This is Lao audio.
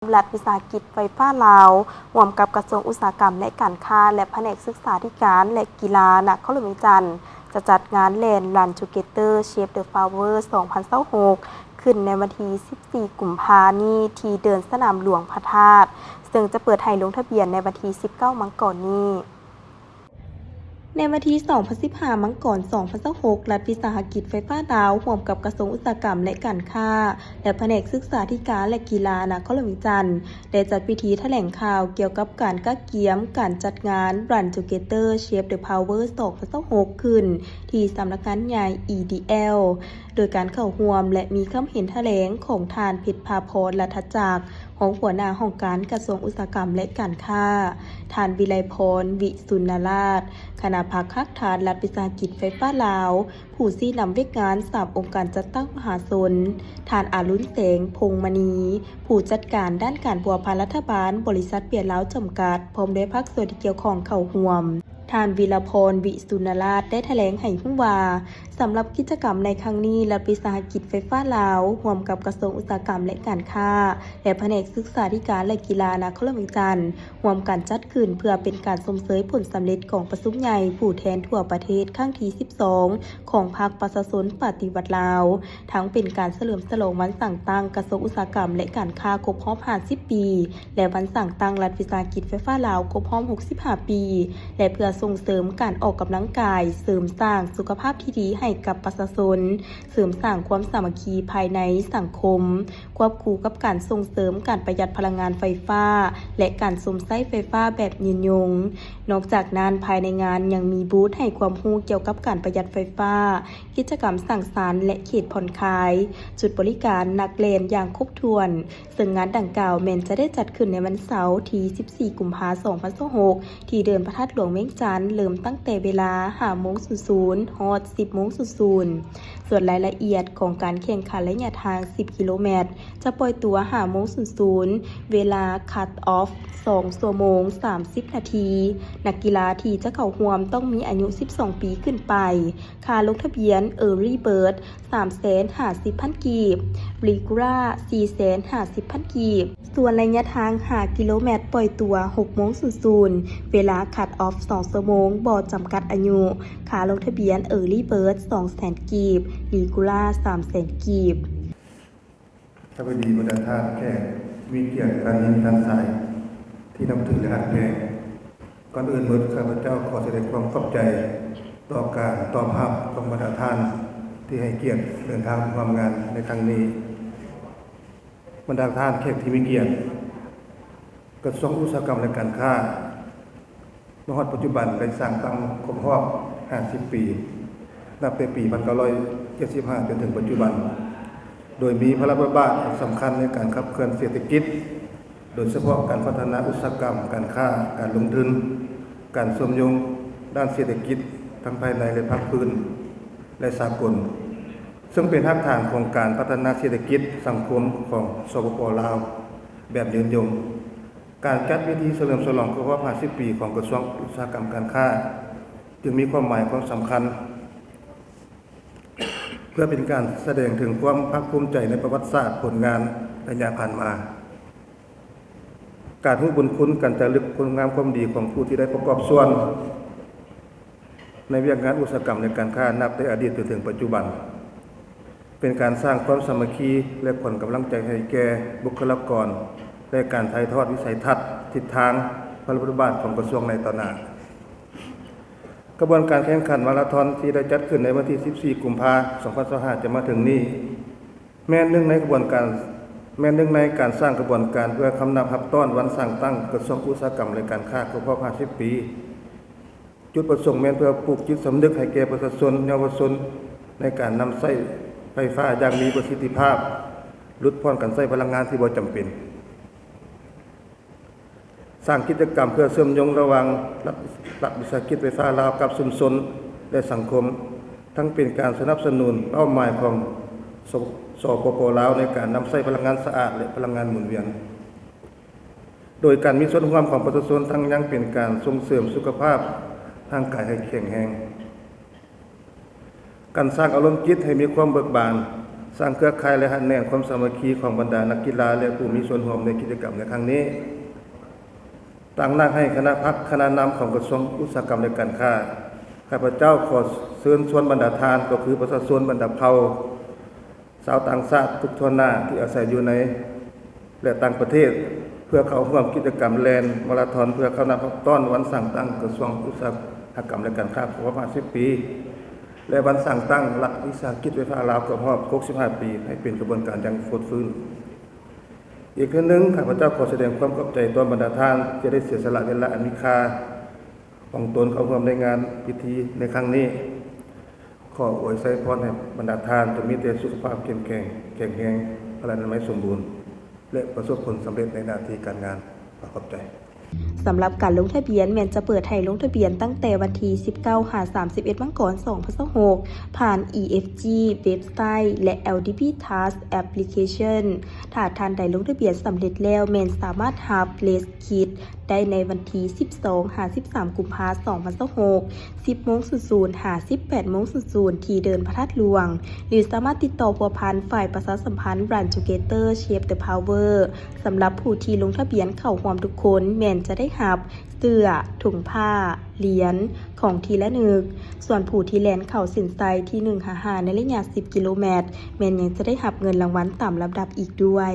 ລັດວິສາຫະກິດໄຟຟ້າລາວ ຮ່ວມກັບກະຊວງອຸດສາຫະກຳ ແລະ ການຄ້າ ແລະ ພະແນກສຶກສາທິການ ແລະ ກິລາ ນະຄອນຫຼວງວຽງຈັນ ຈະຈັດງານແລ່ນ Run Together Shape the Power ສອງພັນຊາວຫົກ ຂຶ້ນໃນວັນທີສິບສີ່ ກຸມພານີ້ ທີ່ເດີ່ນສະໜາມຫຼວງພະທາດ, ເຊິ່ງຈະເປີດໃຫ້ລົງທະບຽນໃນວັນທີສິບເກົ້າ ມັງກອນນີ້. ໃນວັນທີສອງພັນສິບຫ້າ ມັງກອນ ສອງພັນຊາວຫົກ ລັດວິສາຫະກິດໄຟຟ້າລາວ ຮ່ວມກັບກະຊວງອຸດສາຫະກຳ ແລະ ການຄ້າ ແລະ ພະແນກສຶກສາທິການ ແລະ ກິລາ ນະຄອນຫຼວງວຽງຈັນ ໄດ້ຈັດພິທີຖະແຫຼງຂ່າວກ່ຽວກັບການກະກຽມການຈັດງານ Run Together Shape the Power ສອງພັນຊາວຫົກ ຂຶ້ນທີ່ສຳນັກງານໃຫຍ່ ອີດີແອລ ໂດຍການເຂົ້າຮ່ວມ ແລະ ມີຄຳເຫັນຖະແຫຼງຂອງທ່ານ ເພັດພາພອນ ລັດຖະຈັກ ຮອງຫົວໜ້າຫ້ອງການກະຊວງອຸດສາຫະກຳ ແລະ ການຄ້າ, ທ່ານ ວິໄລພອນ ວິສຸນນະລາດ ຄະນະພັກຮາກຖານລັດວິສາຫະກິດໄຟຟ້າລາວ, ຜູ້ຊີ້ນຳວຽກງານສາມອົງການຈັດຕັ້ງມະຫາຊົນ, ທ່ານ ອາລຸນແສງ ພົງມະນີ ຜູ້ຈັດການດ້ານການພົວພັນລັດຖະບານ ບໍລິສັດເບຍລາວຈຳກັດ ພ້ອມດ້ວຍພາກສ່ວນທີ່ກ່ຽວຂ້ອງເຂົ້າຮ່ວມ. ທ່ານ ວິລະພອນ ວິສຸນນະລາດ ໄດ້ຖະແຫຼງໃຫ້ຮູ້ວ່າ, ສຳລັບກິດຈະກຳໃນຄັ້ງນີ້, ລັດວິສາຫະກິດໄຟຟ້າລາວ ຮ່ວມກັບກະຊວງອຸດສາຫະກຳ ແລະ ການຄ້າ ແລະ ພະແນກສຶກສາທິການ ແລະ ກິລາ ນະຄອນຫຼວງວຽງຈັນ ຮ່ວມກັນຈັດຂຶ້ນເພື່ອເປັນການຊົມເຊີຍຜົນສຳເລັດກອງປະຊຸມໃຫຍ່ຜູ້ແທນທົ່ວປະເທດຄັ້ງທີສິບສອງ ຂອງພັກປະຊາຊົນປະຕິວັດລາວ, ທັງເປັນການສະເຫຼີມສະຫຼອງວັນສ້າງຕັ້ງກະຊວງອຸດສາຫະກຳ ແລະ ການຄ້າຄົບຮອບຫ້າສິບປີ ແລະ ວັນສ້າງຕັ້ງລັດວິສາຫະກິດໄຟຟ້າລາວຄົບຮອບຫົກສິບຫ້າປີ ແລະ ເພື່ອສົ່ງເສີມການອອກກຳລັງກາຍ, ເສີມສ້າງສຸຂະພາບທີ່ດີໃຫ້ກັບປະຊາຊົນ, ເສີມສ້າງຄວາມສາມັກຄີພາຍໃນສັງຄົມ, ຄວບຄູ່ກັບການສົ່ງເສີມການປະຢັດພະລັງງານໄຟຟ້າ ແລະ ການຊົມໃຊ້ໄຟຟ້າແບບຍືນຍົງ. ນອກຈາກນັ້ນ, ພາຍໃນງານຍັງມີບູດໃຫ້ຄວາມຮູ້ກ່ຽວກັບການປະຢັດໄຟຟ້າ, ກິດຈະກຳສັງສັນ ແລະ ເຂດຜ່ອນຄາຍ, ຈຸດບໍລິການນັກແລ່ນຢ່າງຄົບຖ້ວນ, ເຊິ່ງງານດັ່ງກ່າວແມ່ນຈະໄດ້ຈັດຂຶ້ນໃນວັນເສົາທີສິບສີ່ ກຸມພາ ສອງພັນຊາວຫົກ ທີ່ເດີ່ນພະທາດຫຼວງວຽງຈັນ, ເລີ່ມຕັ້ງແຕ່ເວລາຫ້າໂມງສູນສູນ ຮອດສິບໂມງສູນສູນ. ສ່ວນລາຍລະອຽດຂອງການແຂ່ງຂັນໄລຍະທາງສິບກິໂລແມັດ ຈະປ່ອຍຕົວຫ້າໂມງສູນສູນ ເວລາ cut off ສອງຊົ່ວໂມງສາມສິບນາທີ. ນັກກິລາທີ່ຈະເຂົ້າຮ່ວມຕ້ອງມີອາຍຸສິບສອງປີຂຶ້ນໄປ. ຄ່າລົງທະບຽນ Early Bird ສາມແສນຫ້າສິບພັນກີບ, Regular ສີ່ແສນຫ້າສິບພັນກີບ. ສ່ວນໄລຍະທາງຫ້າກິໂລແມັດ ປ່ອຍຕົວຫົກໂມງສູນສູນ ເວລາ cut off ສອງຊົ່ວໂມງ ບໍ່ຈຳກັດອາຍຸ. ຄ່າລົງທະບຽນ Early Bird ສອງແສນກີບ, Regular ສາມແສນກີບ. ສະບາຍດີບັນດາທ່ານແຂກມີກຽດ ທ່ານຍິງ ທ່ານຊາຍທີ່ນັບຖື ແລະ ຮັກແພງ. ກ່ອນອື່ນໝົດ, ຂ້າພະເຈົ້າຂໍສະແດງຄວາມຂອບໃຈຕໍ່ການຕອບຮັບຂອງບັນດາທ່ານທີ່ໃຫ້ກຽດເດີນທາງມາຮ່ວມງານໃນຄັ້ງນີ້. ບັນດາທ່ານແຂກທີ່ມີກຽດ, ກະຊວງອຸດສາຫະກຳ ແລະ ການຄ້າ ມາຮອດປັດຈຸບັນໄດ້ສ້າງຕັ້ງຄົບຮອບຫ້າສິບປີ, ນັບແຕ່ປີພັນເກົ້າຮ້ອຍເຈັດສິບຫ້າ ຈົນເຖິງປັດຈຸບັນ, ໂດຍມີພາລະບົດບາດອັນສຳຄັນໃນການຂັບເຄື່ອນເສດຖະກິດ, ໂດຍສະເພາະການພັດທະນາອຸດສາຫະກຳ, ການຄ້າ, ການລົງທຶນ, ການເຊື່ອມໂຍງດ້ານເສດຖະກິດ ທັງພາຍໃນ ແລະ ພາກພື້ນ ແລະ ສາກົນ, ເຊິ່ງເປັນຮາກຖານຂອງການພັດທະນາເສດຖະກິດສັງຄົມຂອງ ສປປ ລາວ ແບບຍືນຍົງ. ການຈັດພິທີສະເຫຼີມສະຫຼອງຄົບຮອບຫ້າສິບປີຂອງກະຊວງອຸດສາຫະກຳການຄ້າ ຈຶ່ງມີຄວາມໝາຍຄວາມສຳຄັນ ເພື່ອເປັນການສະແດງເຖິງຄວາມພາກພູມໃຈໃນປະຫວັດສາດຜົນງານໄລຍະຜ່ານມາ, ການຮູ້ບຸນຄຸນ, ການຈາລຶກຄຸນງາມຄວາມດີຂອງຜູ້ທີ່ໄດ້ປະກອບສ່ວນໃນວຽກງານອຸດສາຫະກຳ ແລະ ການຄ້າ ນັບແຕ່ອະດີດຈົນເຖິງປັດຈຸບັນ. ເປັນການສ້າງຄວາມສາມັກຄີ ແລະ ຂວັນກຳລັງໃຈໃຫ້ແກ່ບຸກຄະລາກອນ ແລະ ການຖ່າຍທອດວິໄສທັດ, ທິດທາງ, ພາລະບົດບາດຂອງກະຊວງໃນຕໍ່ໜ້າ. ຂະບວນການແຂ່ງຂັນມາລາທອນທີ່ໄດ້ຈັດຂຶ້ນໃນວັນທີສິບສີ່ ກຸມພາ ສອງພັນຊາວຫ້າ ຈະມາເຖິງນີ້ ແມ່ນໜຶ່ງໃນຂະບວນການ, ແມ່ນໜຶ່ງໃນການສ້າງຂະບວນການເພື່ອຄຳນັບຮັບຕ້ອນວັນສ້າງຕັ້ງກະຊວງອຸດສາຫະກຳ ແລະ ການຄ້າຄົບຮອບຫ້າສິບປີ. ຈຸດປະສົງແມ່ນເພື່ອປູກຈິດສຳນຶກໃຫ້ແກ່ປະຊາຊົນ, ເຍົາວະຊົນ ໃນການນຳໃຊ້ໄຟຟ້າຢ່າງມີປະສິດທິພາບ, ຫຼຸດຜ່ອນການໃຊ້ພະລັງງານທີ່ບໍ່ຈຳເປັນ. ສ້າງກິດຈະກຳເພື່ອເຊື່ອມໂຍງລະຫວ່າງລັດ, ລັດວິສາຫະກິດໄຟຟ້າລາວກັບຊຸມຊົນ ແລະ ສັງຄົມ, ທັງເປັນການສະໜັບສະໜູນເປົ້າໝາຍຂອງ ສ, ສປປ ລາວ ໃນການນຳໃຊ້ພະລັງງານສະອາດ ແລະ ພະລັງງານໝູນວຽນ. ໂດຍການມີສ່ວນຮ່ວມຂອງປະຊາຊົນ ທັງຍັງເປັນການສົ່ງເສີມສຸຂະພາບຮ່າງກາຍໃຫ້ແຂງແຮງ, ການສ້າງອາລົມຈິດໃຫ້ມີຄວາມເບີກບານ, ສ້າງເຄືອຂ່າຍ ແລະ ຮັດແໜ້ນຄວາມສາມັກຄີຂອງບັນດານັກກິລາ ແລະ ຜູ້ມີສ່ວນຮ່ວມໃນກິດຈະກຳໃນຄັ້ງນີ້. ຕາງໜ້າໃຫ້ຄະນະພັກ, ຄະນະນຳຂອງກະຊວງອຸດສາຫະກຳ ແລະ ການຄ້າ, ຂ້າພະເຈົ້າຂໍເຊີນຊວນບັນດາທ່ານ ກໍຄືປະຊາຊົນບັນດາເຜົ່າ, ຊາວຕ່າງຊາດທຸກທົ່ວໜ້າທີ່ອາໄສຢູ່ໃນ ແລະ ຕ່າງປະເທດ ເພື່ອເຂົ້າຮ່ວມກິດຈະກຳແລ່ນມາລາທອນ ເພື່ອເຂົ້ານັບຮອບຕ້ອນວັນສ້າງຕັ້ງກະຊວງອຸດສາຫະກຳ ແລະ ການຄ້າຄົບຮອບຫ້າສິບປີ ແລະ ວັນສ້າງຕັ້ງລັດວິສາຫະກິດໄຟຟ້າລາວຄົບຮອບຫົກສິບຫ້າປີ ໃຫ້ເປັນຂະບວນການຢ່າງຟົດຟື້ນ. ອີກເທື່ອໜຶ່ງ, ຂ້າພະເຈົ້າຂໍສະແດງຄວາມຂອບໃຈຕໍ່ບັນດາທ່ານທີ່ໄດ້ເສຍສະຫຼະເວລາອັນມີຄ່າຂອງຕົນເຂົ້າຮ່ວມໃນງານພິທີໃນຄັ້ງນີ້. ຂໍອວຍໄຊພອນໃຫ້ບັນດາທ່ານຈົ່ງມີແຕ່ສຸຂະພາບເຂັ້ມແຂງ, ແຂງແຮງ, ພະລານາໄມສົມບູນ ແລະ ປະສົບຜົນສຳເລັດໃນໜ້າທີ່ການງານ. ຂໍຂອບໃຈ. ສຳລັບການລົງທະບຽນແມ່ນຈະເປີດໃຫ້ລົງທະບຽນຕັ້ງແຕ່ວັນທີສິບເກົ້າຫາສາມສິບເອັດມັງກອນສອງພັນຊາວຫົກ ຜ່ານ EFG ເວັບໄຊ ແລະ LDP Trust Application. ຖ້າທ່ານໃດລົງທະບຽນສຳເລັດແລ້ວ ແມ່ນສາມາດຮັບ Late Kit ໄດ້ໃນວັນທີສິບສອງຫາສິບສາມກຸມພາສອງພັນຊາວຫົກ ສິບໂມງສູນສູນຫາສິບແປດໂມງສູນສູນ ທີ່ເດີ່ນພະທາດຫຼວງ ຫຼື ສາມາດຕິດຕໍ່ພົວພັນຝ່າຍປະຊາສຳພັນ Run Together Shape the Power ສຳລັບຜູ້ທີ່ລົງທະບຽນເຂົ້າຮ່ວມທຸກຄົນ ແມ່ນຈະໄດ້ຮັບເສື້ອ, ຖົງຜ້າ, ຫຼຽນ, ຂອງທີ່ລະນຶກ. ສ່ວນຜູ້ທີ່ແລ່ນເຂົ້າເສັ້ນໄຊທີໜຶ່ງຫາຫ້າໃນໄລຍະສິບກິໂລແມັດ ແມ່ນຍັງຈະໄດ້ຮັບເງິນລາງວັນຕາມລຳດັບອີກດ້ວຍ.